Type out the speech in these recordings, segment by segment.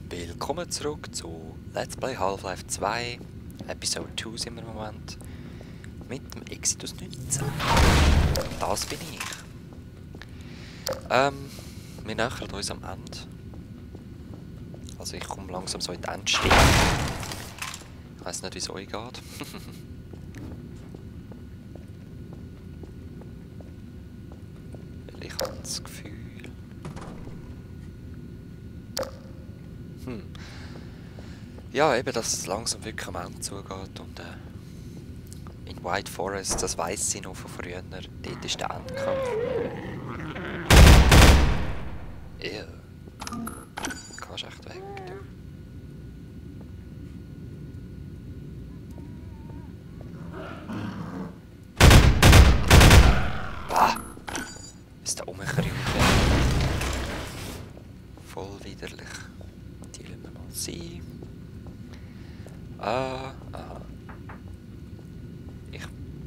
Willkommen zurück zu Let's Play Half-Life 2, Episode 2 sind wir im Moment, mit dem Exodus 19. Das bin ich. Wir nähern uns am Ende. Also ich komme langsam so in die Endstelle. Ich weiss nicht, wie es euch geht. Weil ich habe das Gefühl... Ja, eben, dass es langsam wirklich am Ende zugeht und in White Forest, das weiss ich noch von früher, dort ist der Endkampf. Ew. Du gehst echt weg, du. Bah! Ist da rumgekrümmt. Voll widerlich. Die lassen wir mal sein.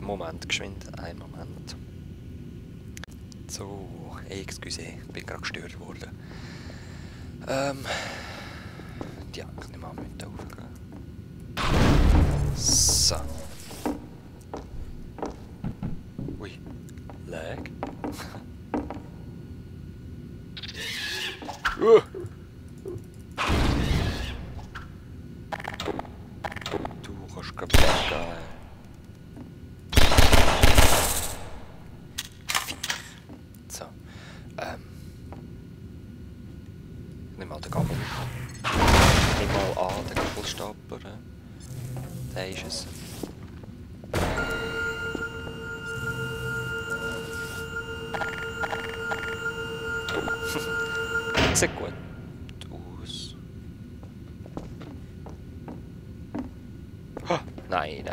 Moment, geschwind, einen Moment. So, excuse, ich bin gerade gestört worden. Ja, ich nehme an, wir müssen aufgehen. So. Ui, lag. Du kannst gerade weggehen. Nimm mal den Gabel. Nimm mal an, den Gabelstapler. Der ist es. Sieht gut aus. Oh, nein.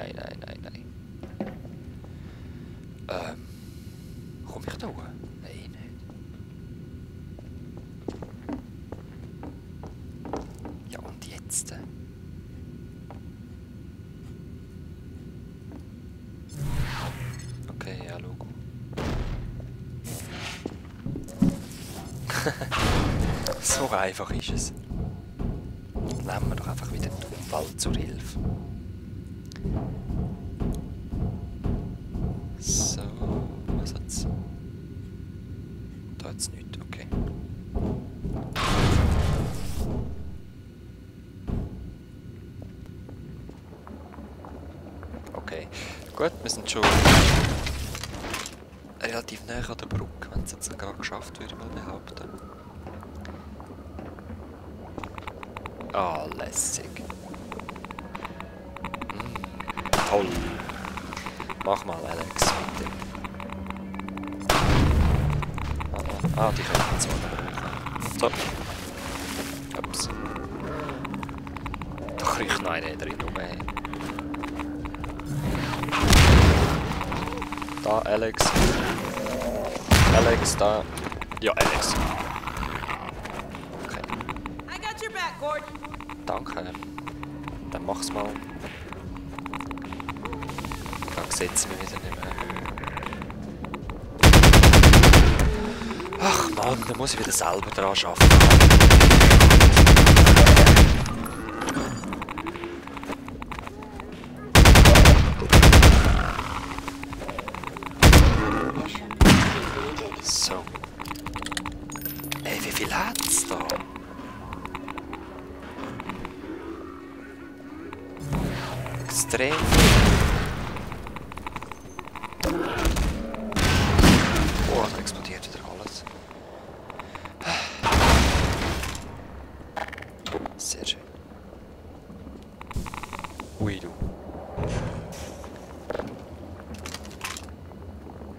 Komm ich da hoch? Nein, nicht. Ja, und jetzt? Okay, ja, Logo. So einfach ist es. Nehmen wir doch einfach wieder den Unfall zur Hilfe. So, was hat's? Da hat's nichts, okay. Okay, gut, wir sind schon relativ nah an der Brücke, wenn es jetzt gerade geschafft würde, mal behaupten. Ah, lässig. Toll. Mach mal, Alex, bitte. Die können so brauchen. So. Ups. Da kriecht noch einer drin rum. Da, Alex. Alex, da. Ja, Alex. Okay. I got your back, Gordon. Danke. Dann mach's mal. Dann setzen wir wieder nicht mehr. Ach Mann, da muss ich wieder selber dran arbeiten. So. Ey, wie viel hat's da? Extrem viel. Oh, da explodiert wieder alles. Sehr schön. Ui, du.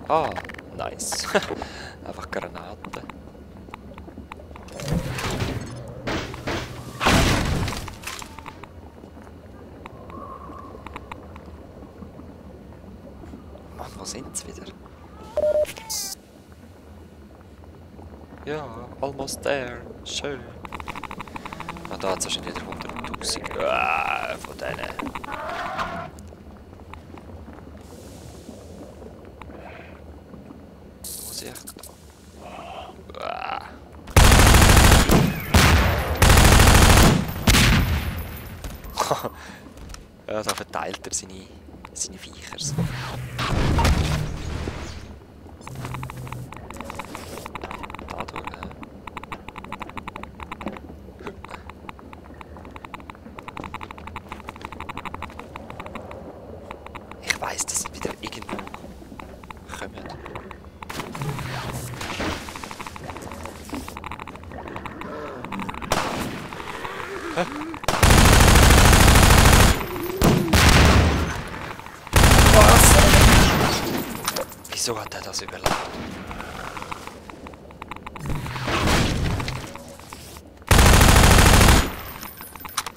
Ah, nice. Einfach Granaten. Mann, wo sind sie wieder? Ja, almost there. Schön. Ah, da hat es wahrscheinlich wieder 100'000 von denen. Wo ist echt da? Ja, da verteilt er seine Viechers. Da durch, Ich weiss, dass sie wieder irgendwo kommen. Hä? Wieso hat er das überlebt?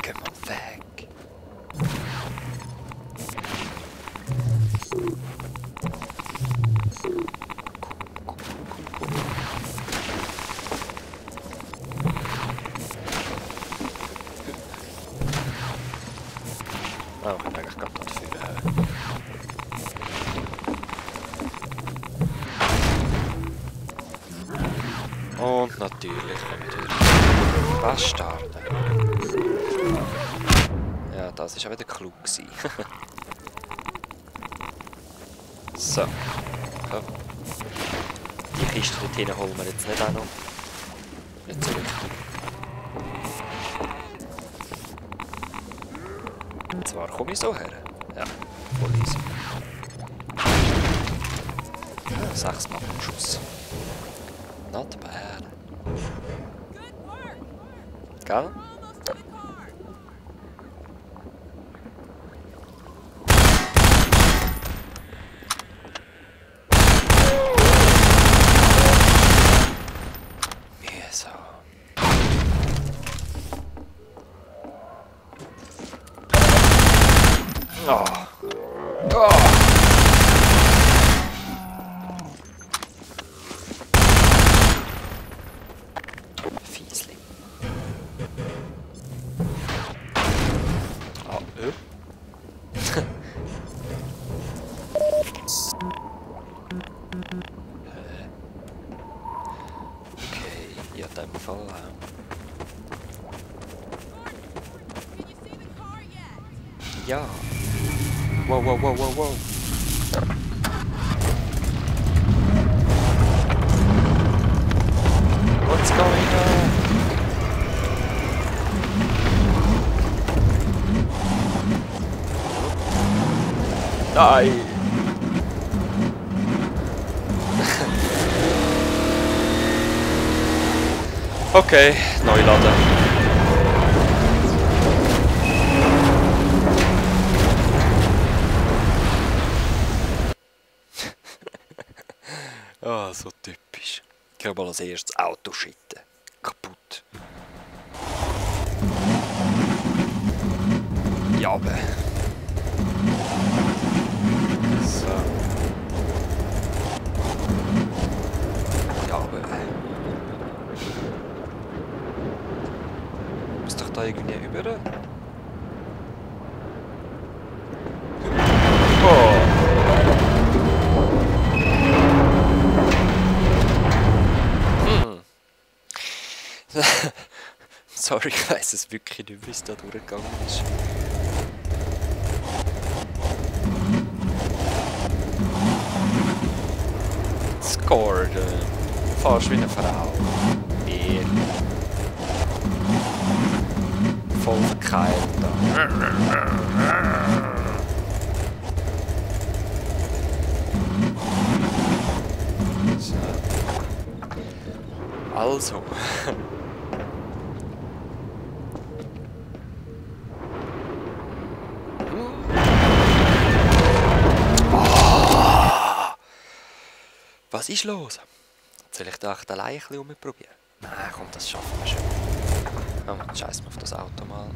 Geh mal weg. Oh, ich kann eigentlich gerade dafür. Und natürlich kommen wir Bastarde. Ja, das war auch wieder klug. So. Komm. Die Kiste dort hinten holen wir jetzt nicht auch noch. Nicht so wichtig. Zwar komme ich so her. Ja, voll easy. 6 Mappenschuss. Not bad. Gell? Mühsam. Oh. Oh. Fiesling. Ah, Okay, ja, in dem Fall. Ja. Wow, wow, wow, wow, wow. What's going on? Nein! Okay, neu laden. Ah, so typisch. Ich kann mal als erstes Auto schitten. Kaputt. Ja, aber. So. Ja, aber. Muss doch da irgendwie über? Oh! Sorry, ich weiss es wirklich nicht, wie es da durchgegangen ist. Scored. Fast wie eine Frau. Bier. Voll verkeilt da. So. Also. Was ist los? Soll ich da echt allein ein bisschen rumprobieren? Nein, komm, das schaffen wir schon. Oh, scheiß mal auf das Auto mal.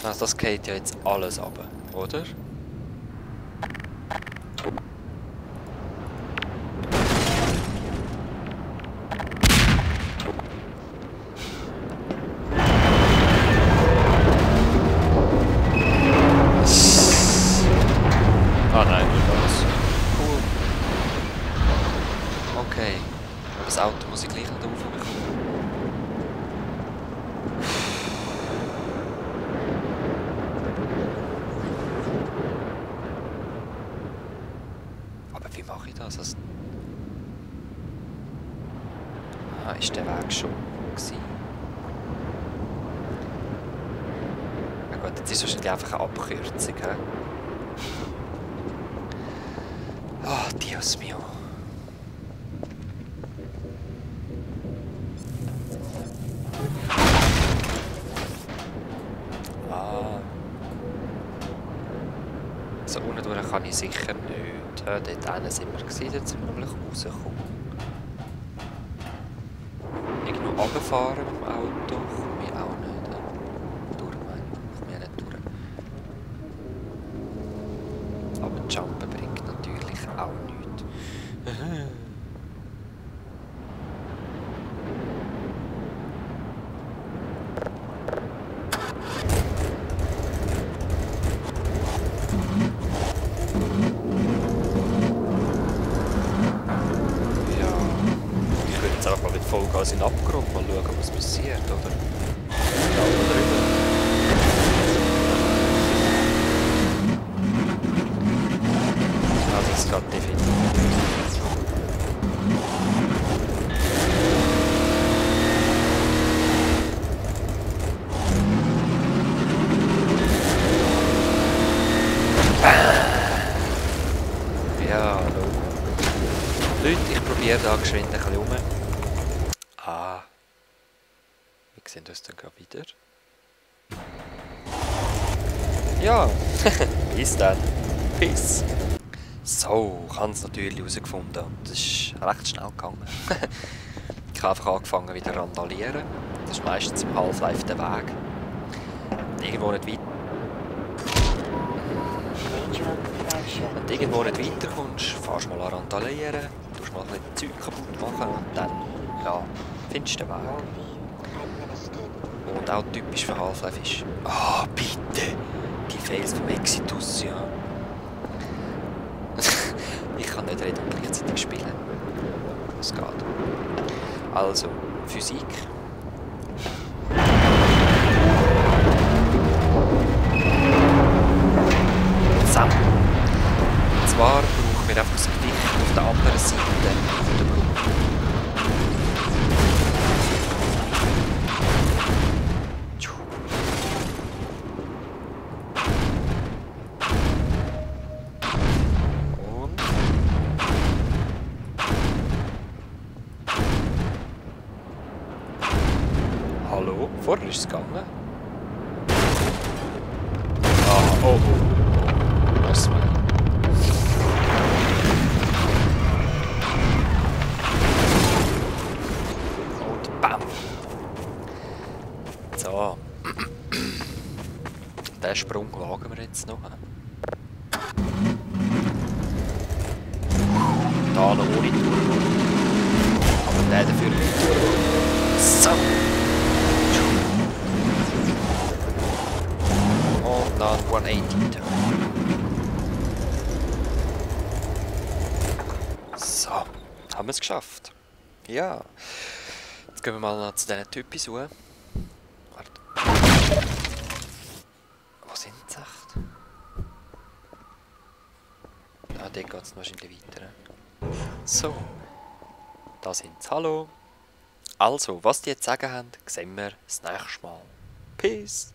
Also das geht ja jetzt alles runter, oder? Ah nein, nicht alles. Cool. Okay. Das Auto muss ich gleich nicht aufbekommen. Ah, ist der Weg schon gewesen? Na gut, jetzt ist es wahrscheinlich einfach eine Abkürzung, hä? Oh, Dios mio. Ah. So unten durch kann ich sicher nicht. Ja, dort hinten sind wir gewesen, dort sind wir nämlich rausgekommen. Irgendwo runterfahren mit dem Auto komme ich auch nicht. Durch, meine ich. Komme ich nicht durch. Aber Jumpen bringt natürlich auch nichts. Vollgas in den Abgrund, mal schauen, was passiert, oder? Da oben drüber. Also es geht definitiv. Ja, hallo. Leute, ich probiere da geschwind ein bisschen rum. Ah, wir sehen uns dann gerade wieder. Ja, bis dann. Peace. So, ich habe es natürlich herausgefunden und das ist recht schnell gegangen. Ich habe einfach angefangen wieder randalieren. Das ist meistens im Half-Life der Weg. Irgendwo nicht weiter. Wenn du irgendwo nicht weiterkommst, fährst du mal an randalieren, tust mal ein bisschen Zeug kaputt machen und dann, ja, findest du den Weg. Und auch typisch für Half-Life ist, ah, bitte, die Fails vom Exitus, ja. Ich kann nicht reden und gleichzeitig spielen. Es geht. Also, Physik. Zusammen. Und zwar brauchen wir einfach das Gewicht auf der anderen Seite von der Brücke. Und hallo, vorher ist es gegangen. Ah, oh, oh. Was mal. Und bam. So. Den Sprung wagen wir jetzt noch. Da noch ohne Turbo. Aber der dafür mit Turbo. So. Und dann 180 Turbo. So. Haben wir es geschafft. Ja. Jetzt gehen wir mal noch zu diesen Typen suchen. Warte. Wo sind sie echt? Ah, dort geht es wahrscheinlich weiter. So. Da sind sie. Hallo. Also, was die jetzt sagen haben, sehen wir das nächste Mal. Peace.